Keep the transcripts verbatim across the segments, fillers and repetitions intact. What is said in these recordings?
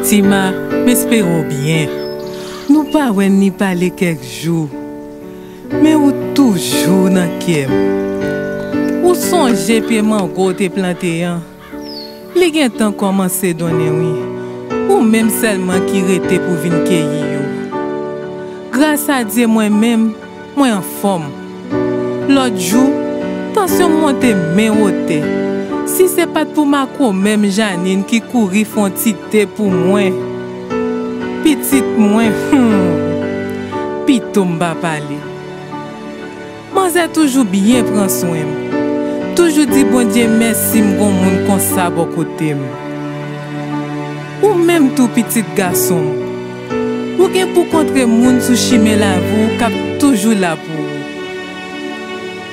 Tima, m espere w byen. Nou pa wè ni pale kèk jou, men ou toujou nan kè m. Ou sonje pye mango w te plante an? Li gentan kòmanse donnen wi. Ou menm sèlman ki rete pou vin keyi yo. Gras a Dye mwen menm, mwen anfòm. Lòt jou, tansyon m monte men wotè. Si se pa t pou makomè m Janine ki kouri fè yon ti te pou mwen, pitit mwen, hmm, pito m pa pale. Manzè toujou byen pran swen m. Toujou di Bondye mèsi m gon moun konsa bò kote m. Ou menm tou pitit gason m. Ou gen pou kontre moun sou chimen lavi w k ap toujou la pou ou.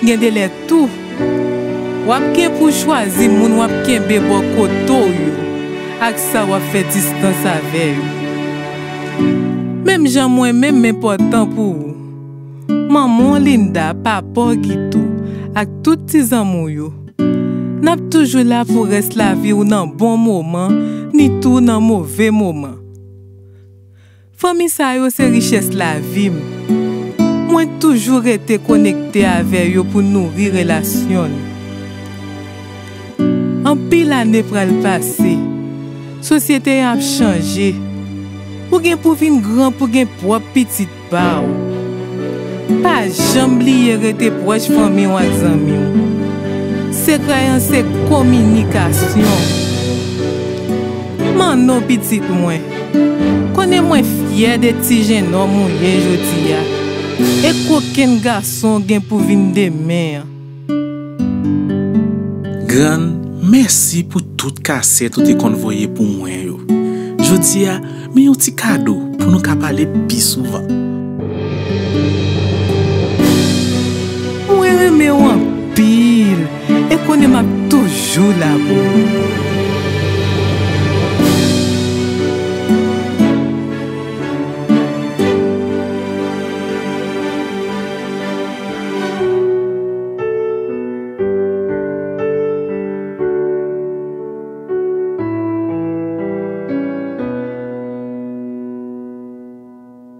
Gen de lè tou, w ap gen pou chwazi moun w ap kenbe bò kote w yo ak sa w ap fè distans avè yo. Menm jan mwen menm m enpòtan pou ou. Manman w Linda, papa w Guito, ak tout ti zanmi w yo. N ap toujou la pou rès lavi w nan bon moman, ni tou nan move moman. Fanmi sa yo se richès lavi m. Mwen toujou rete konekte avè yo pou nouri relasyon n. Anpil ane pral pase. Sosyete an ap chanje. Ou gen pou vin gran pou gen pwòp pitit pa w. Pa janm bliye rete pwòch fanmi w ak zanmi w. Sekrè an se kominikasyon. Manno pitit mwen, konnen mwen fyè de ti jennonm ou ye jodi a. E kokenn gason w gen pou vin demen an. Grann, mèsi pou tout kasèt ou te konn voye pou mwen yo. Jodi a, men yon ti kado pou nou ka pale pi souvan. Mwen renmen w anpil e konnen m ap toujou la pou ou.